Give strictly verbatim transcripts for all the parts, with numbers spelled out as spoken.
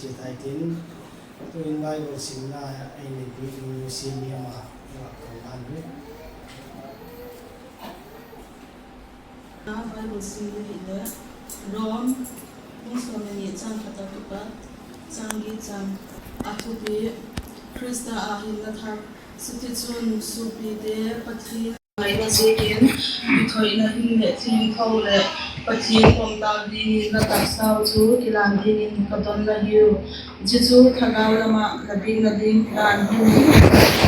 Chia tai tin, tuin Bible simna ei nei piak ding Lucy Liama, a, ko dan hi. A Bible sim ding hileh, Rom, bung sawm leh ni chang khat a kipat chang giat chan. A thupi: Khrista ah hinna thak. Chutichun, suapite, Pathian ngaina ziakin, kithoina him leh thiangtho leh Pathian pom tâk dingin la taksau chu kilan dingin ka don la hiu. Zia chu thagau lam ah la biakna ding dan him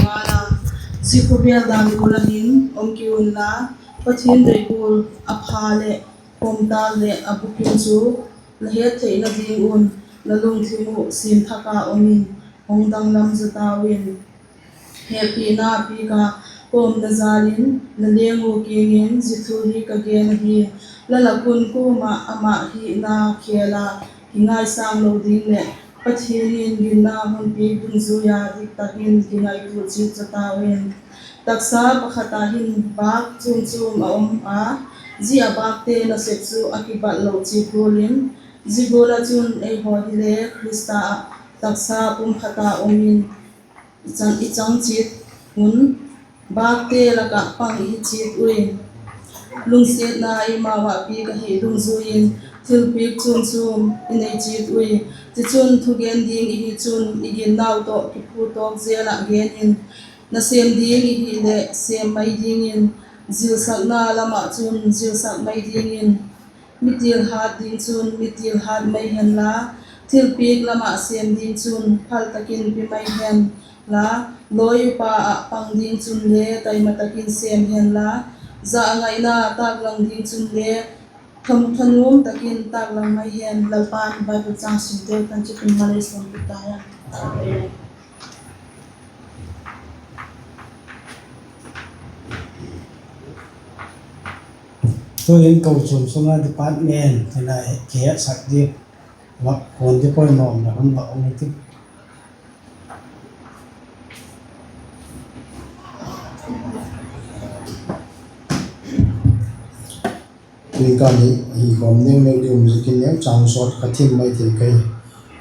ngal a, zia khawvel dan gual ah hin um ki unla, Pathian dei gual a pha leh pom tâk leh a bukim chu la het theina ding un la lungthim uh siam thak a um in, hung danglam zaw tau in. Hepina piak a, pawmna jal in la leng uh kiang in zia thu hi ka gen ahi: La lak un kuama ama hina khêl a kingaisâng lo ding leh Pathian in ginna hun piak dungzui a dik tak in kingaitua chiat zaw tau in. Taksa pakhat ah hin bâk chuam chuam a um a, zia a bâkte nasep chu a kibat lo chiat gual in, zia gual ah chun eihaw hile Khrista ah taksa pum khat a um in, i chang, i chang chiat un bâkte lak ah pang i hi chiat ui. Lungsiatna eimau ah piak ahi dungzui in thilpiak chuam chuam i nei chiat ui. Tichun, thugen ding i hi chun i ginnau tawh kiphut tawk zel ah gen in, nasêm ding i hileh sêm mai dingin, zilsakna lam ah chun zilsak mai dingin, mitil hat ding chun mitil hat mai hen la, thilpiak lam ah sêm ding chun phal tak in pi mai hen la, lawi upa ah pang ding chunle taima tak in sêm hen la, zangaina tâklang ding chunle thanuam tak in tâklang mai hen. Lalpa'n Bible châng simte tang chu kin malei sawmpi ta hen. Tu'hin kochuam sung a department tina kihetsak ding, vak kuan ding poimaw na hun vak um i ti. Tu'hin ka ni hi khawm neu neu ding um ziakin neu chang sawt ka thim mai thei ka hi.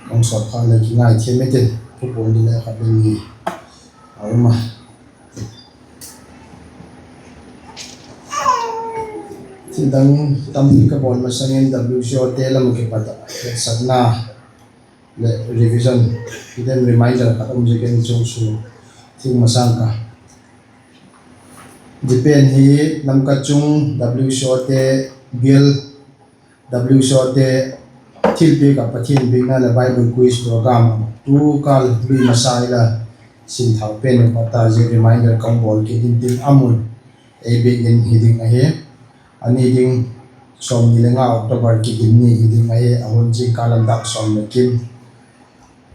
Ka hung sawt kha leh kingaithiam i tin, thupuan ding le khat ding ni a um a. Thil dang tampi ka bawl masang in W C O te lam ah kipat ah hetsakna leh revision, hidden reminder khat um ziakin chung su thim masang ka. Zia pen hi Lamka chung W C O te, bial W C O te thilpiak ah Pathian biakna leh Bible quiz program tu kâl lui masa i la simthau pen uh khat a zia reminder ka hung bawl kit in tin, a mun ei biak in hi ding ahi. A ni ding sawmni le nga October kigin ni hi ding ahi, a hun zingkal lam dak sawm leh kim.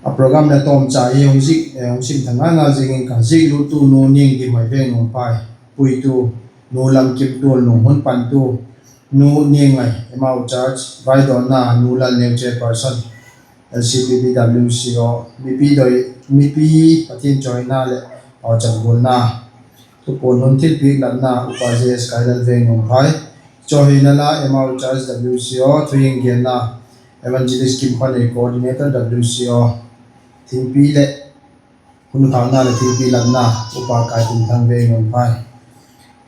A program leh tawmcha hi hung zik, eh, hung sim tha ngal ngal zing in ka, zikluttu Nu Niangdim, Mai Veng Nungpai, puitu Nu Lamkimtual, nung hun pantu Nu Niangngai, Emmaus Church, vaidawnna Nu Lalneu, chairperson, L C P B W C O, mipi doi, mipi Pathian chawina leh pauchap gualna, thupuan hun thilpiak latna Upa J S Kailal, Veng Nungpai, chawina la Emmaus Church W C O, thugenna Evangelist Kimkhanei, coordinator W C O, thingpi leh hun khâkna leh thingpi latna Upa Kaitinthang, Veng Nungpai.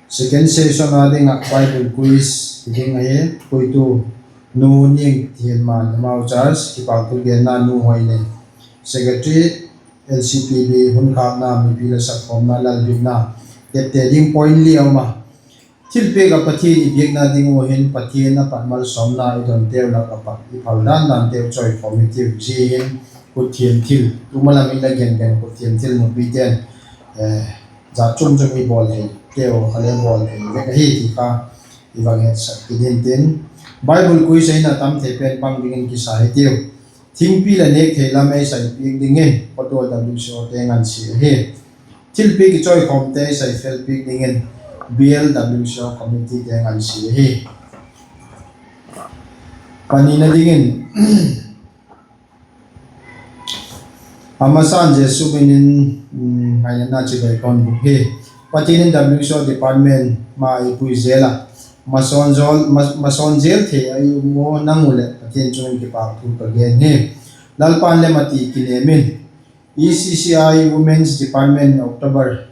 Second session a ding ah Bible quiz hi ding ahi, puitu Nu Niangthianman, Emmaus Church, kipâk thu genna Nu Hoinei, secretary, L C P B, hun khâkna, mipi la sakkhawmna, Lalbiakna, tepte ding point li a um a. Thilpiak ah Pathian i biakna ding uh hin Pathian a pat malsawmna i donteu lak ah pat i phal dan danteu chawikhawm i tiu. Zia hin kutthiam thil, tu malam i la gen gen kutthiam thil nupite'n, eh, jat chuam chuam i bawl theiteu kha le bawl thei vek ahi ti kha i vak hetsak kit intin, Bible quiz ah hin a tam thei pen pang dingin kisa hi tiu. Thingpi leh nêk thei lam ei sai piak dingin photo W C O te ngansia ahi. Thilpiak i chawikhawmte ei sai fel piak dingin B L W C O committee te ngansia ahi. Panina dingin, a masan Jesu min in, um, ngainatna chibai ka hun bûk hi. Pathian in W C O department ma ei pui zel a, masawn zel, ma-, masawn zel thei a i um u nang u leh Pathian chung in kipâk thu ka gen hi. Lalpan lem a ti kinem in, E C C I Women's Department October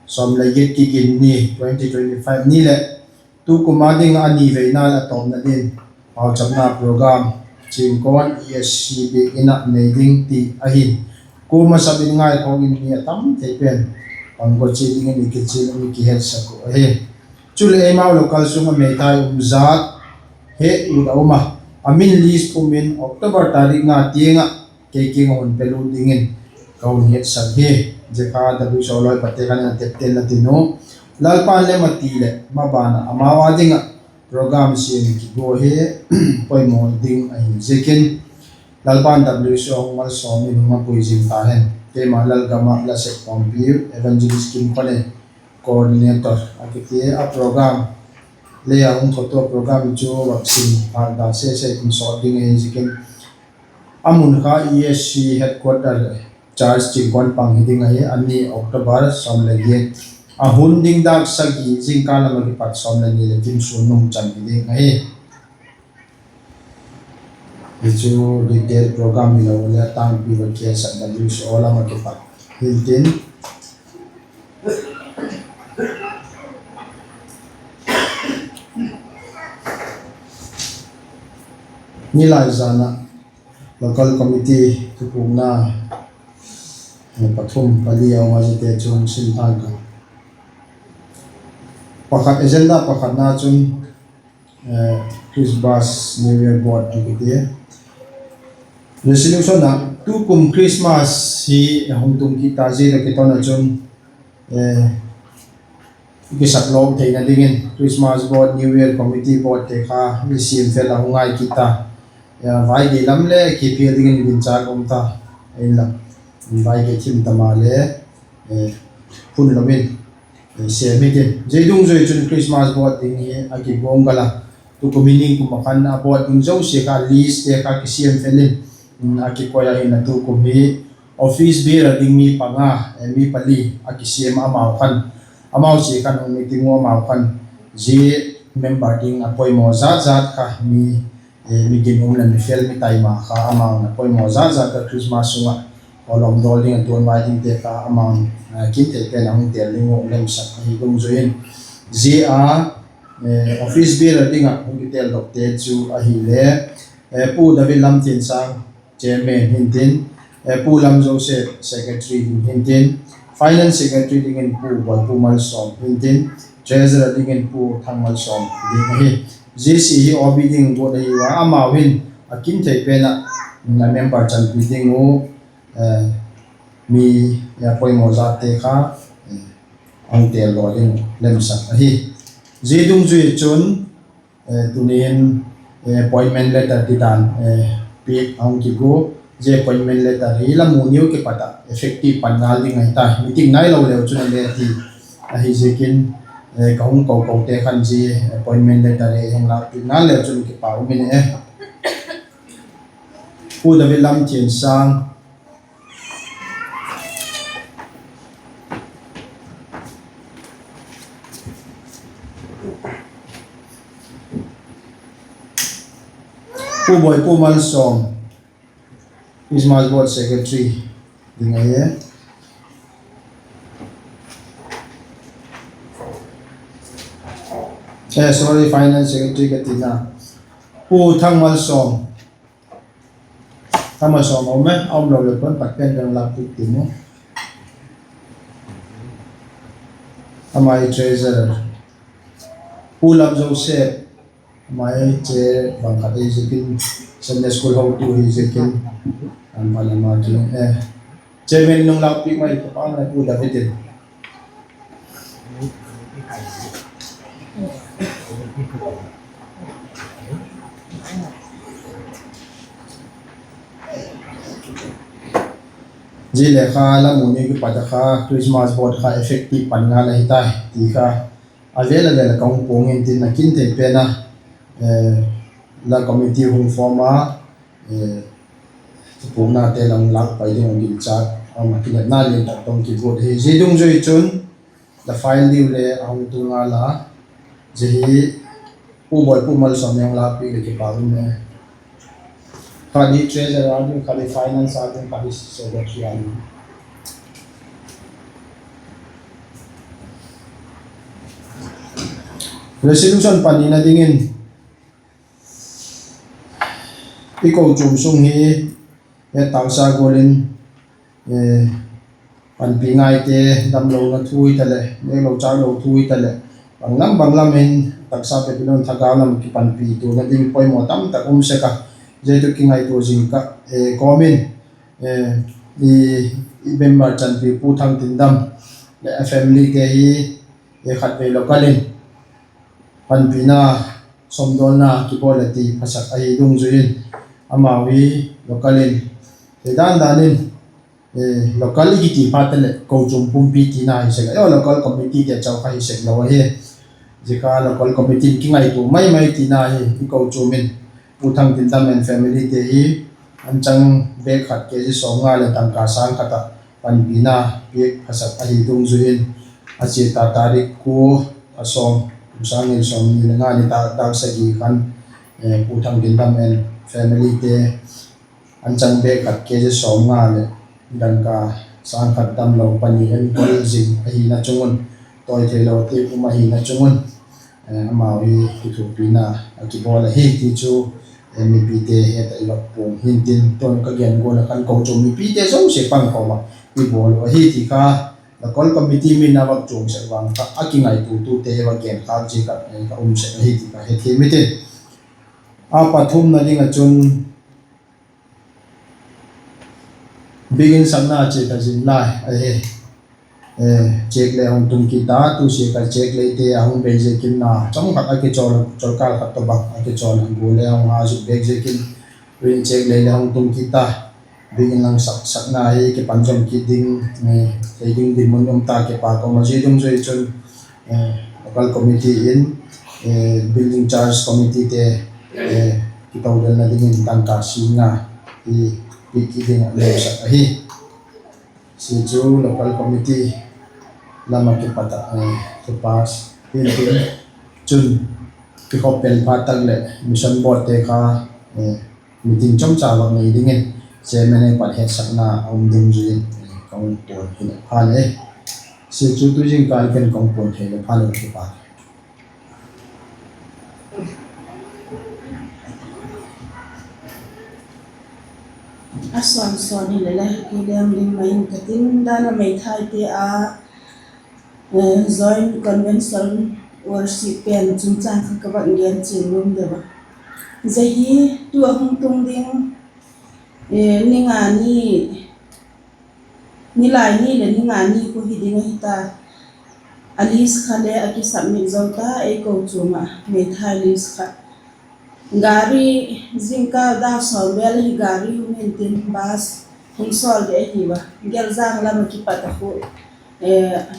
sawm le giat kigin ni twenty twenty-five ni leh tukum a ding a ni veina leh a tawpna ding pauchapna program Chingkawn E S C biakin ah nei ding ti ahi. Kuama sap in ngaikhawk in mi a tam thei pen pangkaw chia dingin i kichial in i kihetsak uh ahi. Chuleh eimau local sung a meithai um zat he ut a um a, a min list pum in October tarik nga tiang ah kei kiang ah hun pe lut dingin ka hun hetsak hi. Zia kha W S O lawi pate khan a tepten la tin u. Lalpan lem a ti leh maban ah amau a ding ah program siam kigua hi poimaw ding ahi ziakin, Lalpan W S O hung malsawm in hung a pui zing ta hen. Keima lalgam ah la sep khawmpi Evangelist Kimkhonei, coordinator a kiti a, program lei a hung thawtua program chu vaksim phâk da sese in sawt ding ahi ziakin, a mun kha E S C headquarter, church Chingkawn pang hi ding ahi. A ni October sawm le giat, a hun ding dâk sagi, zingkal lam ah kipat sawm le ni leh kim sun nung chan hi ding ahi. Hi chu detail program hilo le a tangpi va kihetsak W S O lam ah kipat hintin, nilaizan ah local committee thupukna pathum pali a um a, ziate chu sim tang ka. Pakhat, agenda pakhatna chun Christmas, New Year board a kiti. Resolution ah tukum Christmas hi hung tung kit ta zia a kiton ah chun kisaklawm theina dingin Christmas board, New Year committee boardte kha mi siam fel a hung ngai kit ta. Vaigei lam le kiphial dingin ginchâk um ta. Ahinla, vaigei thim ta ma le phun lo in sêm hitin. Zia dungzui chun Christmas board ding hi a kiguam gal a, tukum hi ningkum ah khan a board ding zosia kha listte kha kisiam fel in a kikoi a, ahinla tukum hi office bearer ding mi panga, mi pali a kisiam a, amau khan, amau sia khan hung meeting u, amau khan zia member ding a poimaw zat zat kha mi, mi ginum leh mi fel mi taima kha amau'n a poimaw zat zat kha Christmas sung ah hawlawm dawl ding a tuanvai dingte kha amau'n kinthei pen a hung têl ding uh lemsak ahi dungzui in, zia a office bearer ding ah hung kitêldokte chu ahile, Pu David Lamthiansâng, chairman hintin, Pu Lam Joseph, secretary ding hintin, finance secretary dingin Pu Boipu Malsawm hintin, treasurer dingin Pu Thangmalsawm ding ahi. Zia sia hi OB ding guat ahi ua, amau hin a kinthei pen ah a member chanpi ding uh mi poimaw zatte kha a hung têldaw ding lemsak ahi. Zia dungzui chun tuni'n appointment letter ti dan piak a hung kigua. Zia appointment letter hi la mu niu kipat ah effective pan ngal ding ahi ta. Meeting nailo leu chun a le ti ahi ziakin, ka hung ko kote khan zia appointment letter hi hung lâkpiak ngal leu chun kipak um in e. Pu David Lamthiansâng, Pu Boipu Malsawm, Christmas Board Secretary ding ahi. Eh, sorry, Finance Secretary ka tina. Pu Thangmalsawm, Thangmalsawm a um e, a um lo leh pan pat pen kan lâkpiak tin u. Ama hi Treasurer. Pu Lam Joseph, ama hi chair bang khat ahi ziakin, Sunday School hotu hi ziakin, an pan ama kiang e. Chairman nung lâkpiak mai ka pa mai Pu David in. Zia le kha la mu ni kipat a kha Christmas board kha effective pan ngal ahi tai ti kha a vêl a vêl a ka hung puang intin, a kinthei pen a la committee hung form a, thupuknate la hung lâk pai ding a ginchâk a um a, kinepna lian tak tawh kiguat ahi. Zia dungzui chun la file diu le a hung tung ngal a, zia hi Pu Boipu Malsawm in hung lâkpiak leh kipak um e. Khat hi treasurer a ding, khat hi finance a ding, khat hi secretary a ding. Resolution panina dingin, i kochuam sung hi, e, taksa gual in, e, panpi ngaite, damlona thu hitaleh, nêklo châklo thu hitaleh, banglam banglam in taksa Babylon thagau lam kipanpituana ding poimaw tamtak um sek a, zia chu kingaitua zing ka, e, kawm in, e, i, i member chanpi Pu Thangtindam leh a familyte hi, e, khatvei local in panpina, sawmdawlna kibawl a ti phasak ahi dungzui in, amau hi local in, e, dan dan in, e, local i kiti phat taleh kochuam pumpi tina hi sek a, local committeete chau kha hi sek lo ahi. Zia kha local committee in kingaitua mai mai tina hi, i kochuam in Pu Thangtindam and familyte hi anchang bag khat kg sawmnga leh dangka sâng khat ah panpina piak phasak ahi dungzui in, a chia ta tarik kua, a sawm, kum sâng ni sawmni le nga ni tak, dâk sagi khan, e, Pu Thangtindam and familyte anchang bag khat kg sawmnga leh dangka sâng khat damlo pani enkol zing ahina chung un, tawi theilo ti um ahina chung un, e, amau hi kithuapina a kibawl ahi ti chu, e, mipite het a i vak puang hintin, tun ka gen gual ah khan kochuam mipite zosia pangkhawm ah i bawl uh ahi ti kha, local committee min a vak chuang sek vang kha a kingaituatute hi vak gen khâk ziak ah ka um sek ahi ti kha hethiam i tin. A pathumna ding ah chun, biakin sakna chia ta zing lai ahi. Chêk le hung tung kit ta, tu sia kha chêk leite a hung bei ziakin na chawm khat a kichawl, chawlkâl khat tawhbang a kichawl a, gu le hung a zuk bêk ziakin, tuin chêk lei le hung tung kit ta. Biakin lang sak, sakna hi kipan zom kit ding, thei ding dinmun um ta, kipak um a, zia dungzui chun local committee in building charge committeete kitodelna dingin dangka sîng a hi piak kit ding a neusak ahi. Zia chu local committee lam ah kipat ah kipass hintin, chun kikhop pen phat tak leh mission boardte kha meeting chomcha vak nei dingin chairman a pat hetsakna a um dungzui in ka hung puan hi phan e. Zia chu tu zingkal ken ka hung puan thei le phan u, kipak. A sawn sawn hile le, kilem ding mai in ka tin, dan a meithaite a joint convention worship pen chungchâng kha ka vak gen chian nuam deu a. Zia hi tu a hung tung ding, ni nga ni, nilai ni leh ni nga ni khu hi ding ahi ta. A list kha le a kisubmit zo ta, ei kochuam ah meithai list kha. Gari, zingkal dâk sawm vel hi gari hung intin, bus hung sawl ding ahi a. Gelzang lam ah kipat a khu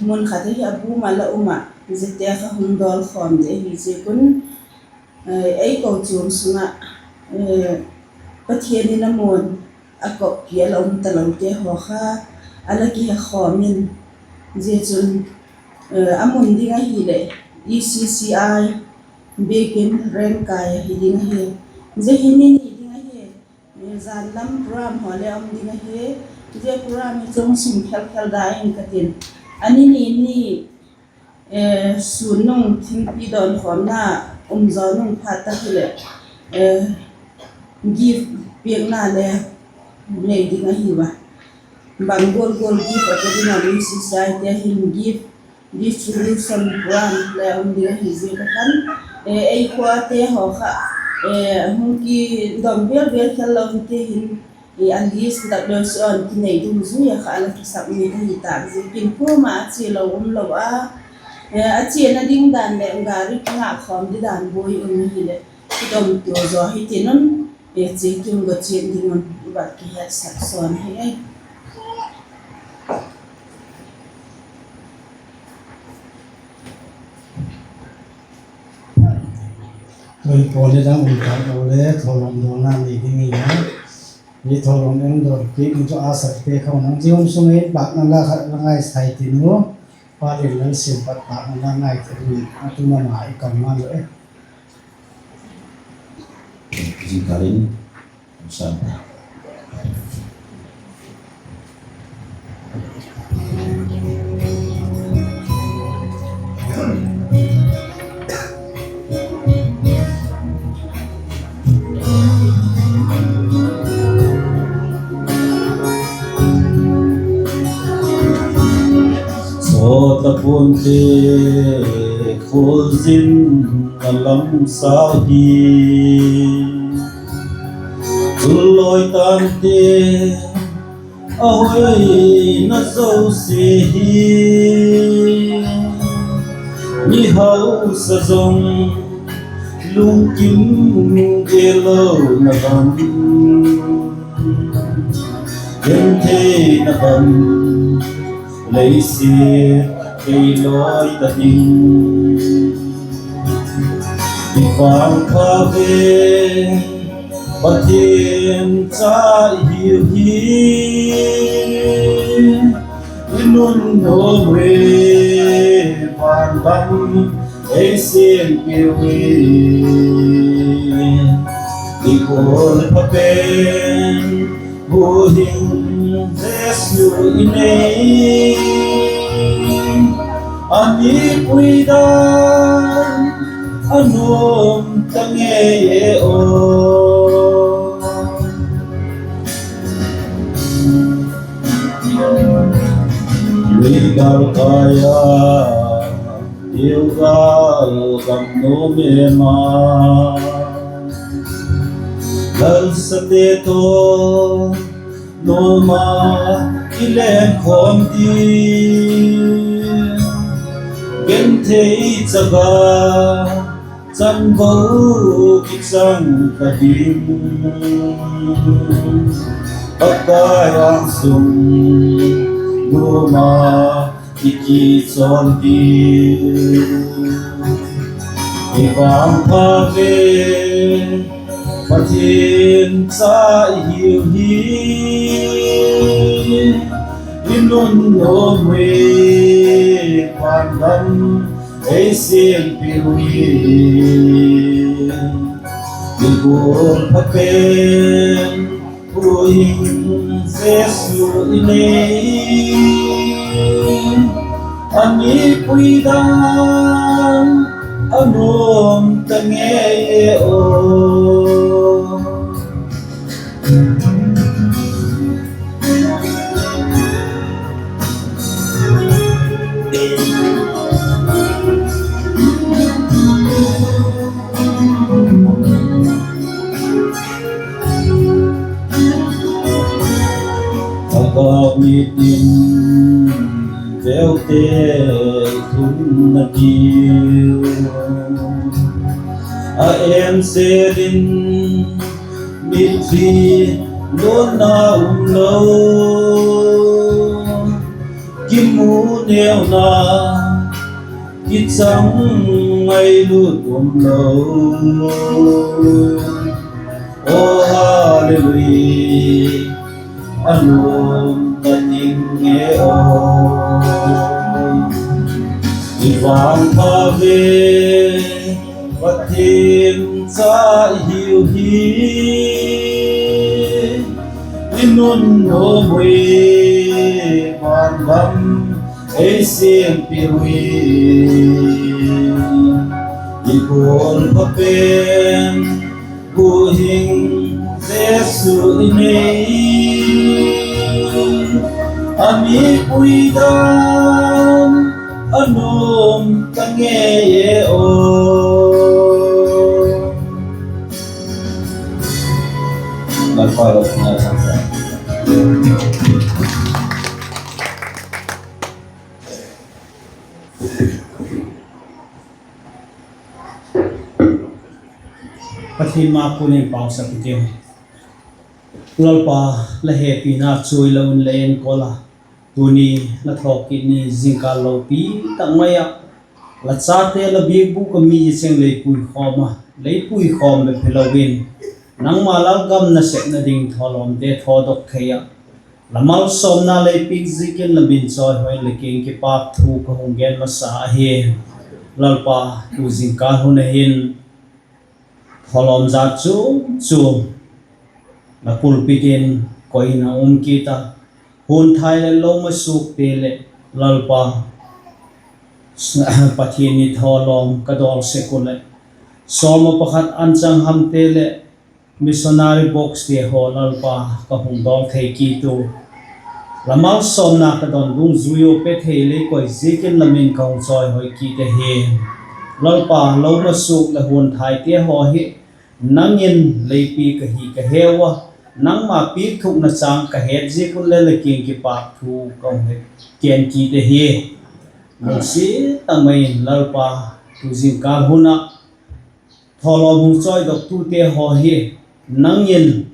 mun khat ahi a, bum a la um ah, ziate kha hung dawl khawm ding ahi ziak un, ei kochuam sung ah Pathian in a mun a kop ki a la um talote haw kha a la kihekhawm in, zia chun a mun ding ahileh E C C I biakin Rengkai ahi ding ahi. Zia hi ni ni ding ahi. Zan lam program haw le um ding ahi. Zia program hi chung sim khel khel da ing ka tin. A ni ni ni, sun nung thingpi dawnkhawmna um zaw nung phat tak hileh gift piakna le nei ding ahi a. Bang gual gual gift a pe ding a, E C C Ite hin gift distribution program le um ding ahi ziak a khan, ei khuate haw kha hung kidong vel vel khel lo hite hin, a list tak leu si awn kinei dungzui a kha a la kisubmit ahi tâk ziakin kuama a chia lo um lo a, a chiana ding dan leh gari kingâk khawm ding dan buai um ahileh kidong tua zaw hitin un, chia kiu go chiat ding un i vak kihetsak sawn hi e. Tui pawl le dang um tak lo le thawlawm dawlna nei ding i a, i thawlawm en dawn kit ni chu a sakte kha nang zia hun sung in pâkna la kha la ngaisai tin u, Pa leh Lal Siampa pâkna la ngai thei ding a tu ma ma i kam ngal lo e. Zingkal in Sawt a puante khualzin a lam sau hi, tul lawi tante a hoina zosia hi, mi hausa zong lungkim gel lona gam, gentheina gam lei sia kei lawi ta ding. I vangpha ve, Pathian cha i hiu hi, i nunnuam ui, van lam ei siampiu hi, i gualpha pen, huhing Jesu i nei, a mipui dan a nuam ta ngei e aw. Lui gal kai a, Gilgal gam nuam em a, lalsate tawh nuam a i lengkhawm ding, genthei chak a chanvo kichang ta ding, Pakai âng sung nuam a i kichawl ding. I vangpha ve, Pathian cha i hiu hi, i nunnuam ui, van lam ei siampiu hi, i gualpha pen, huhing Jesu i nei, a mipui dan a nuam ta ngei e aw. A gau mit in veute thunna diu, a em sel in mitthi luanna um lo, kimu neuna kichang ngailut um lo. Aw hallelujah, a nuam ta ding e aw. I vangpha ve, Pathian cha i hiu hi, i nunnuam ui, van lam ei siampiu hi, i gualpha pen, huhing Jesu i nei, a mipui dan a nuam ta ngei e aw. Lalpa lopina chang ta. Pathian ma puanin pausak i tiu. Lalpa, la hepina chuai lo in la enkol a, tuni la thawkit ni zingkal lopi tak mai ah, la chate la biakbûk ah mi cheng lei puikhawm a, lei puikhawm bep hilo in, nangma lalgam nasepna ding thawlawmte thawdok thei ah, la malsawmna lei piak ziakin la min chawihoina la kiang in kipâk thu ka hung gen masa ahi. Lalpa, tu zingkal hun a hin thawlawm zat chuam chuam La pulpit in koi in a um kit a, huanthai leh lo masukte leh Lalpa Pathian ni thawlawm ka dawl sek u leh, sawm ah pakhat anchang hamte leh missionary boxte haw Lalpa ka hung dawl thei kit u. La malsawmna ka don dungzui ua pe thei lei koi ziakin la min ka hung chawihoi kit ahi. Lalpa, lo masuk leh huanthaite haw hi nang in lei piak ahi ka heu a, nangma piak thukna chang ka het ziak un le la kiang kipakthu ka hung gen kit ahi. Lungsiat tak mai in Lalpa, tu zingkâl hun ah thawlawm hung chawidawktute haw hi nang in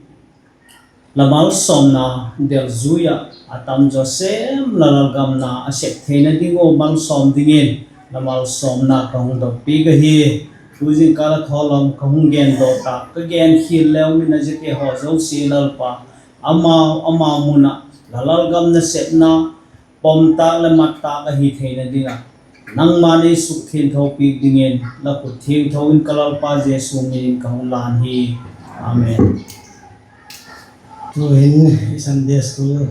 la malsawmna delzui ah a tam zaw sêm la lalgam na a sep theina ding ua malsawm dingin la malsawmna ka hung dot piak ahi. Tu zingkâl ah thawlawm ka hung gen daw tak, ka gen khial leu in a ziate haw zosia Lalpa, amau amau mun ah la lalgam nasepna pom tâk leh mat tâk ahi theina ding ah nangma'n ei sukthiangtho piak dingin la khut thiangtho in ka Lalpa Jesu min in ka hung lân hi. Amen. Tu'hin Sunday school,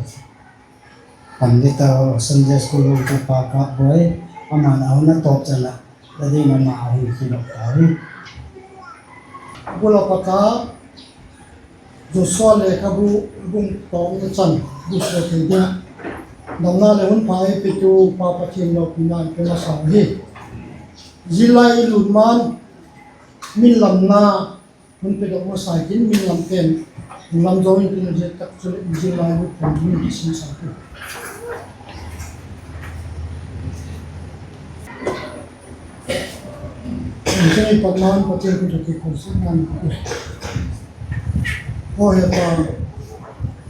pan ding ta Sunday school upa Kapboi, ama'n a hun a tawp chan ah la ding ama a hun kidok ta hi. Bul a pat a Joshua lekhabu bung tawpna chan diklo thei ding ah damna leh hun pha ei petu Pa Pathian lopina i pe masa hi. Zillai i lut ma'n min lamna hun pedok masa kin, min lam pen lam zo intin, zia tak chuleh zillai lut pen min kisinsak hi. Chun i patna Pathian khut ah kikhualsakna i pe. Aw he Pa,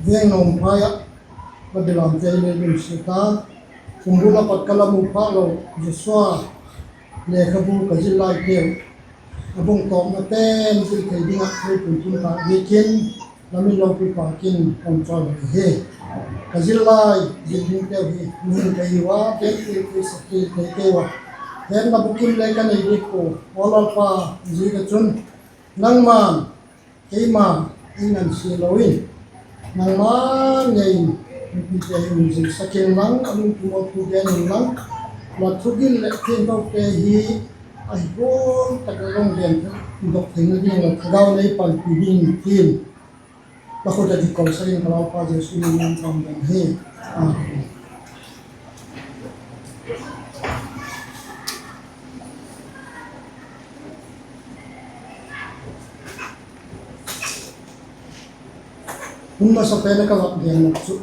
veng nawm phai ah ka belamte le lungsiat a, kumbul a pat ka la mu phâk lo Joshua lekhabu ka zillaiteu a bung tawpna pen zil thei ding ah ei puitung tak ziakin la min lopi pâk in ka hung chawihoi hi. Ka zillai zil dingteu hi mihing ka hiu a, kei kei kei sak kei kei kei ua, hetna bukim le ka nei ding pua. Aw Lalpa, ziak ah chun nangma'n keima ei ngansia lo in, nangma ngei in mipite hi um zingsak inlang, a lungthim ah thu gen inlang, la thugil leh thiangthote hi ahi gual tak a hung gen dok theina ding la thagau nei panpi ding tin, la khut ah kikhualsak in ka Lalpa Jesu min in ka hung don hi. Amen. Hun masa pen a ka vak gen nak chu,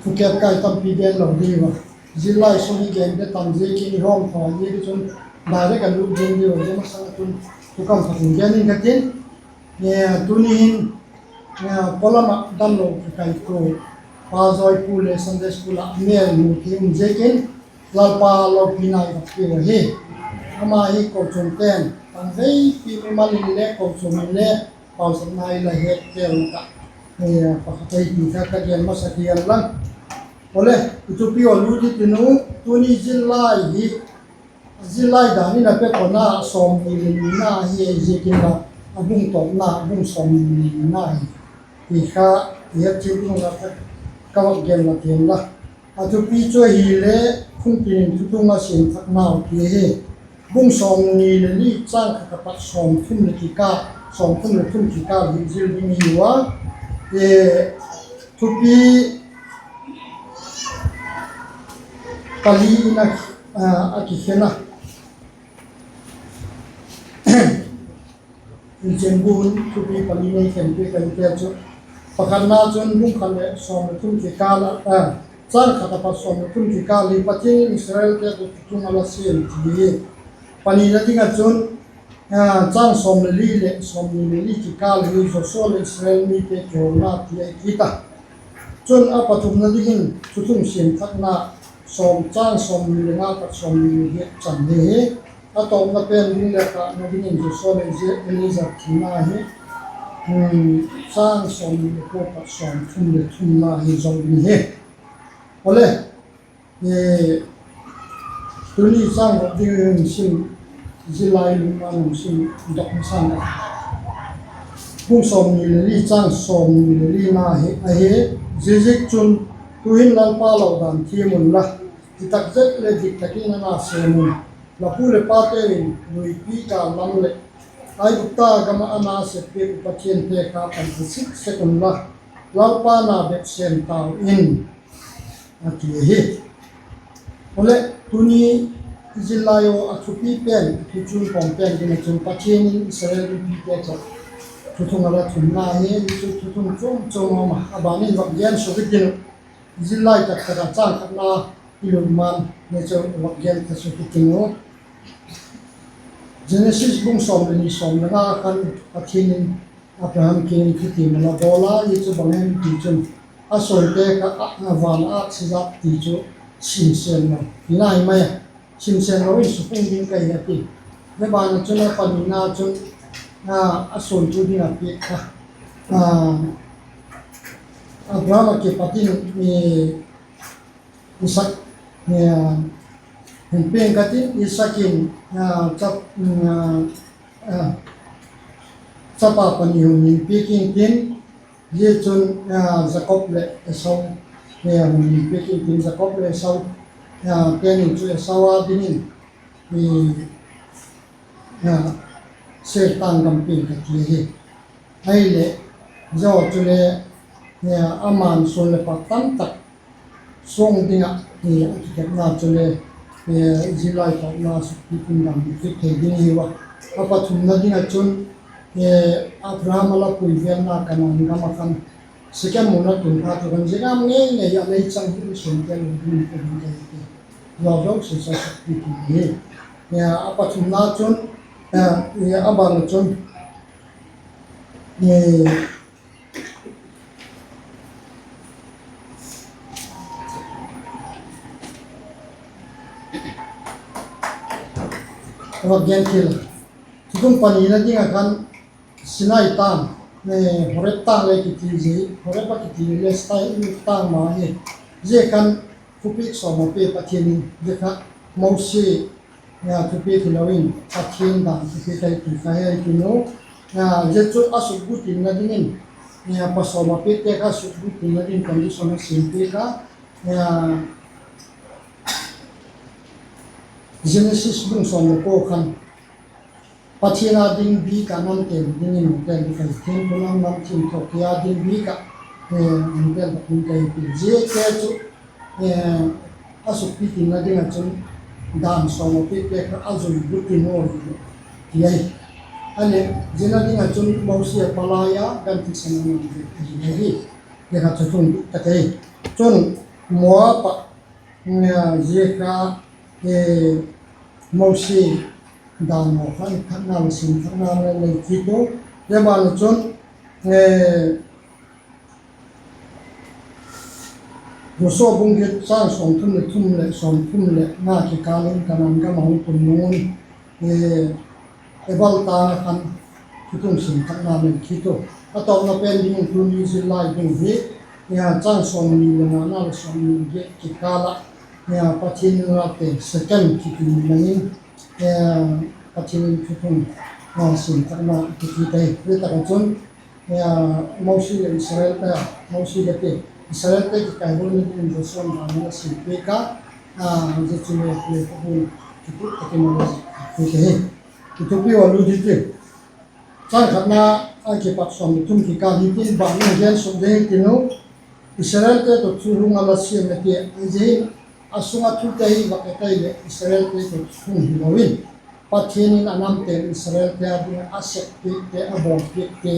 thukêt kai tampi gen lo ding ua, zillai sung i gen te tam ziakin i hawm tha ziak chun direct a lut ding diu, zia masang ah chun thukam khat in gen ing ka tin. Tuni hin, pawlam ah damlo kikaitua Pa Zawipu le Sunday School ah mêl mu thei um ziakin Lalpa lopina i vak piu ahi. Ama hi kochuamte'n tangveipi mimal in le kochuam in le pauchapna i la het tel tak ah pakhat ahi ti kha ka gen masa hial lang. Awle, i thupi a lut i tin u, tuni zillai hi, zillai dan in a pe pawna sawmni leh nina hi ahi ziakin la, a bung tawpna bung sawmni leh nina hi ti kha i het chiat ding la, ka vak gen la tiam la. A thupi chu ahile, Khuntin in Thuthung a Siamthaknau ti hi, bung sawmni leh li, châng khat apat sawmthum leh kikâl, sawmthum leh thum kikâl hi zil ding i hiu a, thupi pali in a kikhen a. Inchen bu hun thupi pali nei khen piak ka hite chu, pakhatna chun bung khat leh sawm leh thum kikâl ah, châng khat apat sawm leh thum kikâl hi Pathian in Israelte tawh Thuthung a la siam ti hi. Panina ding ah chun, châng sawm leh li leh sawmni leh li kikâl hi Joshua leh Israel mite kihona ti ahi kit a. Chun a pathumna dingin Thuthung Siamthakna, sawm, châng sawmni leh nga apat sawmni leh giat chan hi. A tawpna pen ding leh kâpna dingin Joshua leh Eleazar thina hi, châng sawmni leh kua apat sawmthum leh thumna hi zong ding hi. Awle, tuni châng vak ding hun sim, zillai lungna hun sim dok masa a. Bung sawmni le li chang sawmni le lina hi ahi. Ziaziakchun, tu'hin Lalpa lo dan thiam unla, hi tak zet leh dik tak in a na sêm un. La pu leh pate in luipi gâl lam leh Aigupta gam ah a na sep piak uh pathiante kha panpi sik sek unla, Lalpa na bep sêm tau in, a ti ahi. Awle, tuni zillai a thupi pen, a thuchun kawm pen ding ah chun Pathian in Israel mipite tawh thuthung a la thumna hi, hi chu thuthung chuam chuam a um a, a ban in vak gen suk i tin uh. Zillai tak tak ah chang khatna i lut man, hi chu vak gen ta suk i tin uh. Genesis bung sawm leh ni, sawm leh nga khan Pathian in Abraham kiang in thutiam a la bawl a, hi chu bang hem ti chun, a suante kha a van a âksi zat ti chu simsên lo tina hi mai a, simsên lo in sukung ding ka hi a ti. Zia ban ah chun a panina chun, a suantu ding ah piak kha, Abraham ah kipat in Isak, hin piang ka tin, Isak in chapa pani hun hin piak intin, zia chun Jakob leh Esau hun hin piak intin, Jakob leh Esau, teni chu Esau â dingin Seir tâng gam piang ka ti ahi. Ahileh, zia chule, ama'n suan leh pak tam tak suang ding ah, a kikepna chule, zillai tawpna sukpi tin dam kit thei ding ahiu a. A pathumna ding ah chun, Abraham a la pui venna Kanaan gam ah khan, Sekem mun a tun phat u khan zia gam ngei ngei a lei chang hi suan tel lo ding ka ding ka hi ti. Zia zosia sukpi tin hi. A pathumna chun, a ban ah chun, vak gen thil, thuthung panina ding ah khan Sinai tâng, Horeb tâng le kiti zi, Horeb a kiti le Sinai tâng ma hi. Zia khan thupiak sawm a pia Pathian in, zia kha Mosi thupiak hilo in Pathian dan thupiak ahi ti kha he i tin u. Zia chu a sukbutinna dingin, pa sawm a piakte kha sukbutinna ding condition a siam piak a, Genesis bung sawm leh kua khan, Pathian â ding bik ah nam tel dingin hun tel ding ka hi, thiampu nam, nam thiangtho te â ding bik ah hun tel ding ka hi ti. Ziate chu a sukbutinna ding ah chun dan sawm a piakte kha a zui butin u ti ahi. Ahileh, ziana ding ah chun Mosi a palai a gan thisan a nam ahi ahi. Zia kha thuthung dik tak ahi. Chun Moab ah, zia kha Mosi dan haw kha i thakna le sim thakna le lei kit u. Zia ban ah chun Joshua bung giat chang sawmthum leh thum leh sawmthum leh nga kikâl in Kanaan gam a hung tun nung un, Ebal tâng ah khan thuthung sim thakna lei kit u. A tawpna pen dingin tuni zillai ding hi, chang sawmni le ngana leh sawmni leh giat kikâl ah, Pathian in a la pen Sekem kiti mun ah hin, Pathian in thuthung sim thakna kikit ahi. Zia tak ah chun Mosi leh Israelte, Mosi le te, Israelte kikaihualna dingin Joshua'n dan a la sim piak a, zia chu le le ka hun kitup tak in a la sim piak ahi. Kitup i a lut hi ti. Chang khatna a kipat sawm leh thum kikâl hi tin ban in gen suk ding i tin u. Israelte tawh thu hung a la siam a ti a, zia hin a sung ah thute hi vak et ahileh Israelte tawh thuthung hilo in, Pathian in a nam pen Israelte â ding ah a sep piakte, a bawl piakte,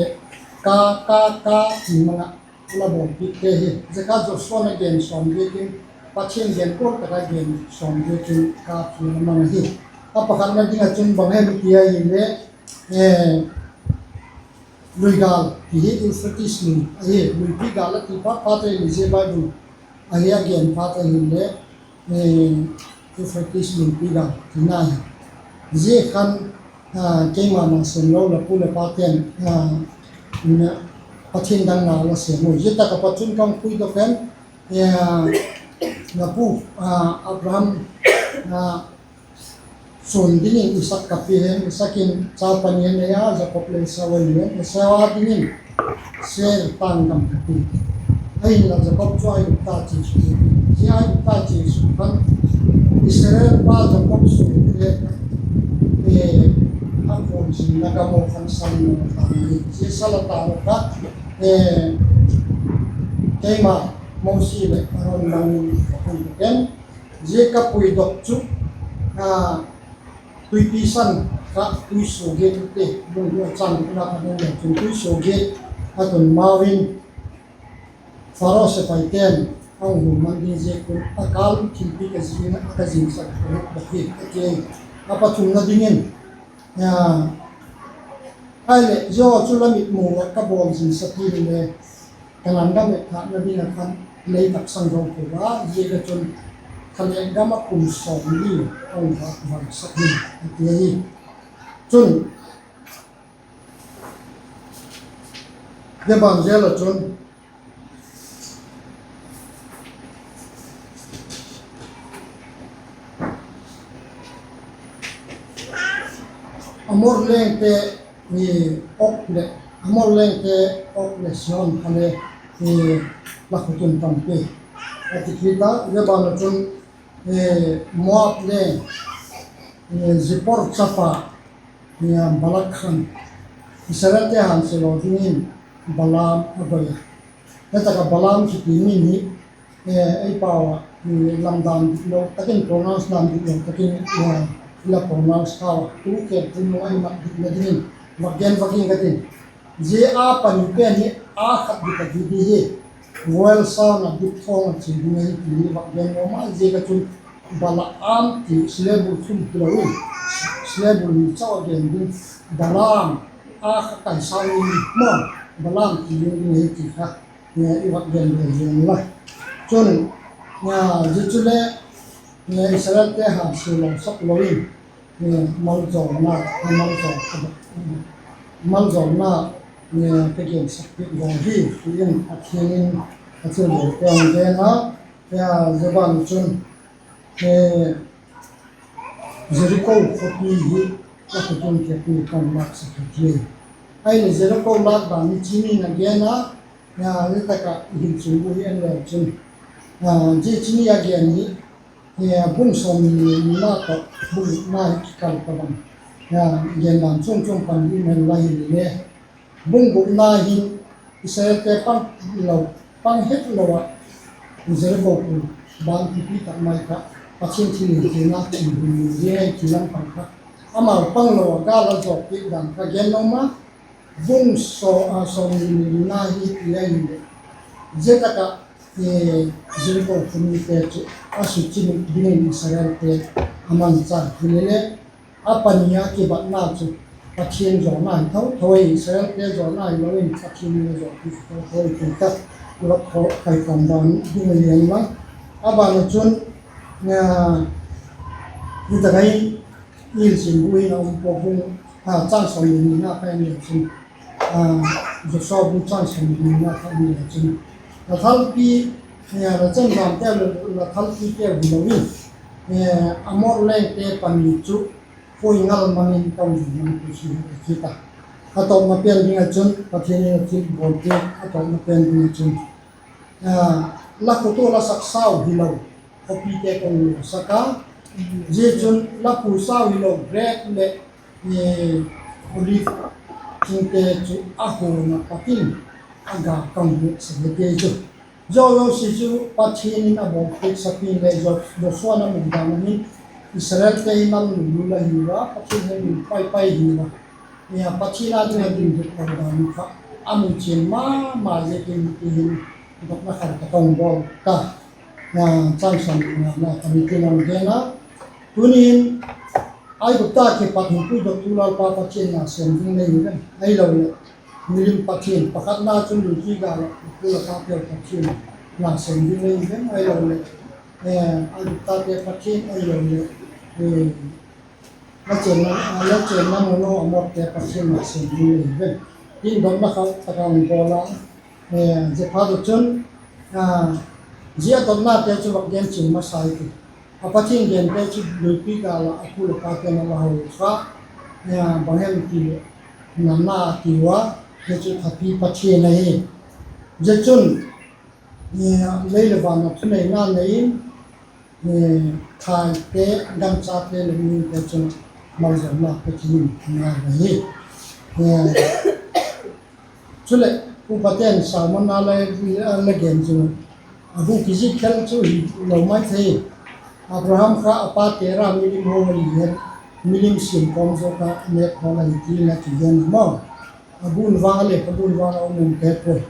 ka, ka, ka ti mang ah a la bawl piakte hi. Zia kha Joshua'n a gen sawm ziakin, Pathian gen kual tak a gen sawm ziakin ka ti a mang ahi. A pakhatna ding ah chun bang hem i ti ahileh, lui gâl ti hi Euphrates lui ahi, luipi gâl a ti phat phat ahileh zia Bible ahi a gen phat ahileh, Euphrates luipi gâl tina hi. Zia khan, keima ma sêm lo, la pu leh pate'n Pathian dang na la sêm u. Zia tak ah pat chun ka hung puidok en, la pu Abraham Sûn dingin Isak ka pia hen, Isak in chapa ni a nei a, Jakob le Esau a nei a, Esau â dingin Seir tâng gam ka pia. Ahinla Jakob chu Aigupta chia suk, zia Aigupta chia suk khan Israel pa Jakob suante a khualzinna gam ah khan sâng in a tâng hi, zia sâng a tâng kha keima Mosi leh Aron mang in ka pui ken, zia ka puidok chu Tuipi San kha tuisuagiat ute, bung guk a châng gukna kha en le chun tuisuagiat a tun mau in Pharaoh sepaite'n a hung hun man ding ziak un a kâl thilpiak a zing a, ka zingsak ka lut bak hi a ti a. A pathumna dingin, ahileh zia chu la mitmu ah ka bawl zingsak inle, Kanaan gam etthâkna ding ah khan lei tak sâng zo ko a, ziak ah chun Kanaan gam ah kum sawmli a hung vangsak hi a ti ahi. Chun, zia ban zel ah chun Amor lengte, Ok leh, Amor lengte Ok leh Sihon kha le la khut un tampi a ti kit a, zia ban ah chun Moab leng Zippor chapa Balak khan Israelte hânsia lo dingin Balaam a doi a. Zia tak ah Balaam kiti min hi ei pau ah lamdang diklo tak in, pronounce dan diklo tak in i la pronounce kha a, tu ken tu nung a i mat dikna dingin vak gen vak ing ka tin. Zia a pani pen hi a khat dik a di di hi, vowel sound a diphthong a chia ding ahi ti vak gen nuam a, ziak ah chun Balaam ti syllable thum hilo in, syllable ni chau a gen ding, Balaam, a khat kai sound in maw, Balaam ti ding ahi ti kha i vak gen le zen la. Chun, zia chule Israelte hânsia lo sak lo in, maljawlna, maljawlna ka gensak piak zaw hi, ti in Pathian in a thilbawl te a hung gen a, zia ban chun Jeriko khawpi hi la khut un ka pia, ka lâksak hi ti. Ahileh Jeriko lâk dan hi Chini in a gen a, zia tak ah i hin chun bu hi en leu chun, zia Chini a gen hi bung sawmni leh nina tawh bung gukna hi kikal ka bang, gen dan chuam chuam pan i en la hile, bung gukna hin Israelte pang het lo ah, Jeriko kum ban thipi tak mai kha Pathian thilhitheina ti hun ni zia ti lam pang kha amau pang lo ah gâl a zawk piak dan kha gen nuam a, bung sawmni leh nina hi ti ahileh, zia tak ah Jeriko khawmite chu a suchin dingin Israelte a mangcha hilele, a pani a kibatna chu Pathian zawna hi tho tho, Israelte zawna hilo in Pathian in a zawpi tho tho hi ti kha i vak kaikhawm dan ding ahi lam. A ban ah chun, zia tak ah hin Hilching bu hin a um pua, bung, châng sawmni leh nina kha en leu chun, Joshua bu châng sawmni leh nina kha en leu chun, la thalpi, la chemjamte, la thalpite hilo in, Amor lengte pani chu khuai ngal mang in ka hun mang pi hi a ti ta. A tawpna pen ding ah chun Pathian in a thilbawl te, a tawpna pen ding ah chun la khut ua la saksau hilo khawpite ka hun sak a, zia chun la phusau hilo grep leh olive thingte chu a huan ah pat in a ga ka hun sak hi ti chu. Zia zosia chu Pathian in a bawlpiak sapi leh, Joshua in a mukdan ah hin Israelte hi lam lulu la hiu a, Pathian hemil pai pai hiu a, Pathian â ding a ding duk lo dan kha a mu chian ma ma ziakin ti hin, dotna khat ka hung bawl ta. Châng sawmni leh ngana kha hitin a hung gen a, tuni'n Aigupta kipat hun puidoktu Lalpa Pathian na sêm ding la hiu vem, ahiloleh milim pathian pakhatna chun lui tui gâl ah pu la pateu pathian na sêm ding la hiu vem, ahiloleh Aiguptate pathian, ahiloleh la chênna mun u Amorte pathian na sêm ding la hiu vem, tin dotna khat tak a hung bawl a. Ziaphat ah chun zia dotnate chu vak gen chian masa i ti. A Pathian gente chu luipi gâl ah a pu leh pate'n a la hou kha, bang hem ti leh, Manna a tiu a, zia chu thatpi pathian ahi. Zia chun lei leh van ah thuneina nei in, thaite, ganchate leh mihingte chun malzawlna pe thei in a ngai ahi. Chuleh, upate'n sermon a la gen zing uh, a bu kizik khel chu hilo mai thei. Abraham kha a pa Tera milim ho ahi hen, milim siam kawm zaw kha a nêk hawl ahi ti in a kigen a maw. A bun vang a leh ka bun vang a um em ka he puai.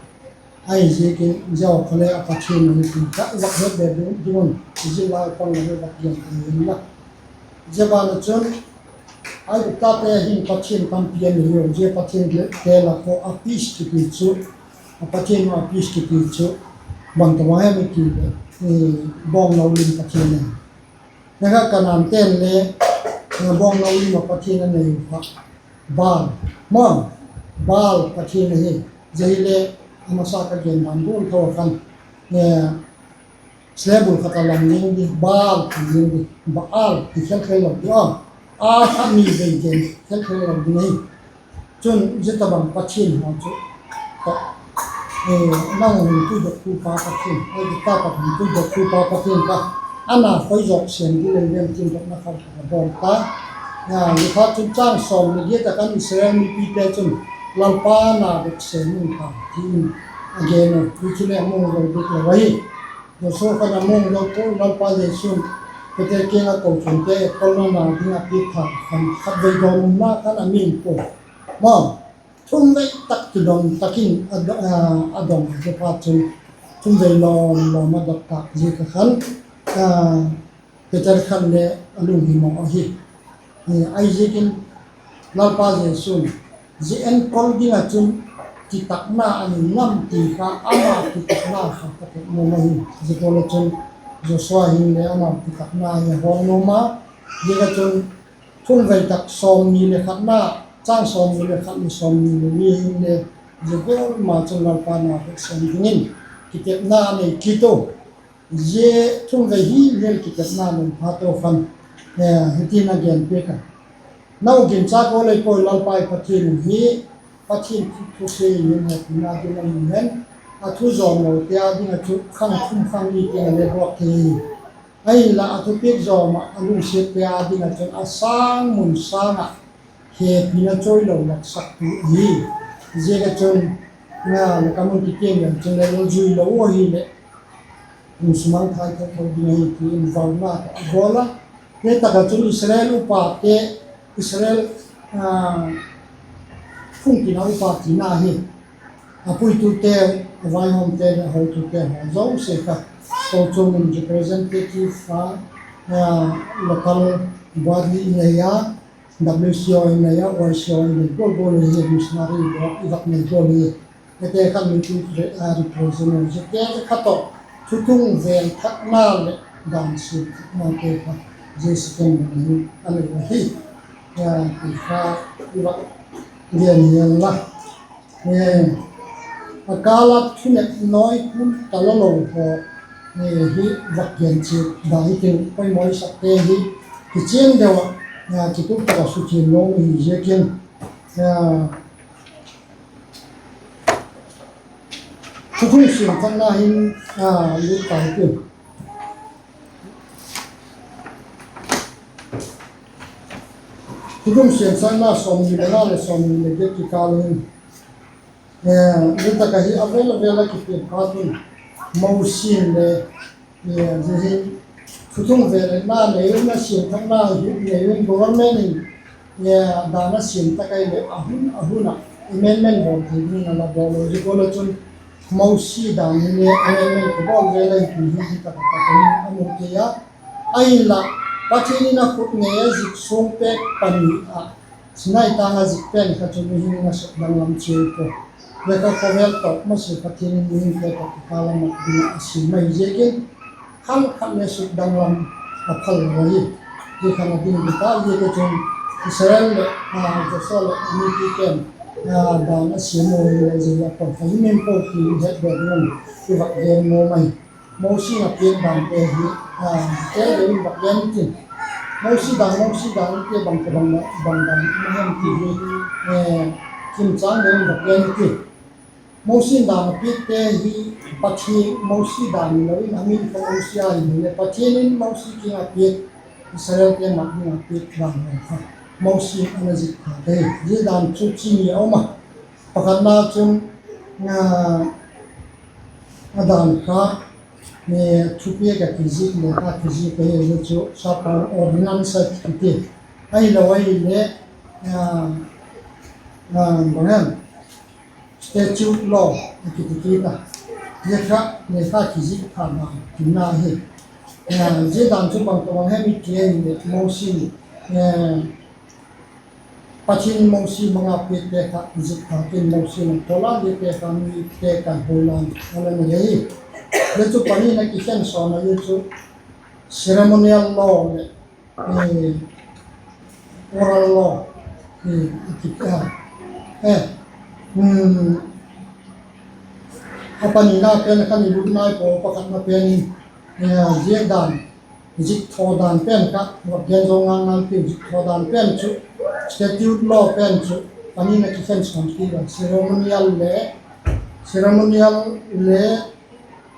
Ahiziakin zia kha le a Pathian ahi ti kha i vak het be ding un, i zil lai pang le vak gen ta inla. Zia ban ah chun, Aiguptate hin pathian tampi a nei u, zia pathiante lak ah Apis kiti chu, a pathian Apis kiti chu, bang tawh a hem i ti leh, bawngno lim pathian ahi. Zia kha Kanante'n le bawngno lim ah pathian a nei u kha, Baal, maw, Baal pathian ahi. Zia hile, a masa ka gen dan gual tho a khan, slebul khat a lang ding di, Baal ti ding di, Baal ti khel khel lo di a, a kha ni vei gen khel khel lo ding ahi. Chun zia tabang pathian haw chu, nang hun puidoktupa Pathian, Aigupta pat hun puidoktupa Pathian kha, a na khoi zawk sêm ding leh vêntin dotna kha a bawl ta. Zia kha chun châng sawm leh giat a khan Israel mipite chun, Lalpa na bep sêm in ta, ti in a gen a, hi chu le a mawng lo dik lo ahi. Joshua khan a mawng lo pua, Lalpa Jesu'n Peter kiang ah kochuamte kolna na ding a piak tha khan khatvei dawnna khan a min pua, maw, thumvei tak kidon tak in a dong, zia phat chun thumvei lawm lawm a dot tâk ziak a khan, Peter khan le a lunghimawh ahi. Ahiziakin Lalpa Jesu'n zia enkol ding ah chun kitatna a nei ngam ti kha, ama kitatna kha ka tek nuam ahi. Zia gual ah chun Joshua hin le ama kitatna hi a hawl nuam a, zia kha chun thumvei tak sawmni leh khatna, châng sawmni leh khat leh sawmni leh li hin le, zia gual ma chun Lalpa na bep sêm dingin kitepna a nei kit u. Zia thumvei hi hial kitepna nei phat u khan, hitin a gen piak a, Na u ginchâk u lei puai, Lalpa i Pathian hi Pathian thu, thusia in hepina ding a um hen, a thu zawmlote â ding ah chu khang thum khang ni tiang a le buak thei hi. Ahinla a thupiak zawm ah a lungsiatte â ding ah chun a sâng mun sâng ah hepina chawilo laksaktu ahi. Ziak ah chun, na ka mun kitiang leng chun le la zui lo u ahileh, hun sumang thai tho tho ding ahi ti in vauna tawh a bawl a. Hi tak ah chun Israel upate, Israel phungtin a upa tina hi, a puitute, a vaihawmte leh a hotute haw zosia kha, kochuam in representative a, local body i nei a, W C O i nei a, Y C O i nei gual gual hi, missionary i vak nei gual hi. Hite khan mipi represent u ziate kha tawh, thuthung vêl thakna leh dan siam thaknate kha zia second in a nei ahi, ti kha i vak gen hial la. A kâl ah thunep nawi kun talo lo haw hi vak gen chiat dan i tin, poimaw i sakte hi kichian deu ah, kitup tak ah suthiam nuam ahi ziakin, thuthung siam thakna hin lut tai tin. Thuthung siam thakna sawmni leh nga leh sawmni leh giat kikâl hin, zia tak ah hi a vêl a vêl ah kipian phat un, Mosi'n le, zia hi thuthung vêl na nei un, a siam thakna hi nei un, government in dan a siam tak ahileh a hun a hun ah amendment bawl thei dingin a la bawl u. Zia gual ah chun Mosi dan hi le amendment kibawl vêl ahi ti hi zia tak ah pat in a mu thei a. Ahinla, Pathian in a khut ngei a zik suang pêk pani ah, Sinai tâng a zik pen kha chu mihing in a sukdanglam chiau pua. Zia kha khawvel tawh masia Pathian in mihingte tawh kikâl a mat ding ah a siam ahi ziakin, khal khat le sukdanglam a phal lo ahi. Zia khan a ding di ta ziak ah chun Israel leh Joshua leh a mipite'n dan a siam u hile zia a pawt kha himhim pua ti het deu ding un i vak gen nuam ahi. Mosi in a piak dante hi, a, te deu in vak gen tin. Mosi dan, Mosi dan te bang te bang, bang dan na hem ti hi, e, kimchang deu in vak gen tin. Mosi in dan a piakte hi Pathian, Mosi dan lo in a min kha Mosi ahi le, Pathian in Mosi kiang a piak, Israelte mat ding a piak dan lo kha Mosi in a na zik kha te hi. Zia dan chu chi ni a um a. Pakhatna chun, a, a dan kha, e, thupiak a kizik le kha kizik ahi, zia chu sapa ordinance a kiti. Ahilo ahile, a, a, bang hem, statute law a kiti kit a. Zia kha le kha kizik kha ma tina hi. A, zia dan chu bang tawh bang hem i ti ahile Mosi, e, Pathian Mosi manga piakte kha zik kha tin Mosi in a pawl a, ziate kha mite kaihuina a la nei ahi. Zia chu pani in a kikhen sawn a, zia chu ceremonial law leh, e, oral law, e, a kiti a. E, um, a panina pen kha i lut nai pua, pakhatna pen in, e, zia dan, zik thaw dan pen kha, vak gen zo ngal ngal tiu, zik thaw dan pen chu, statute law pen chu, pani in a kikhen sawn kit a, ceremonial le, ceremonial le,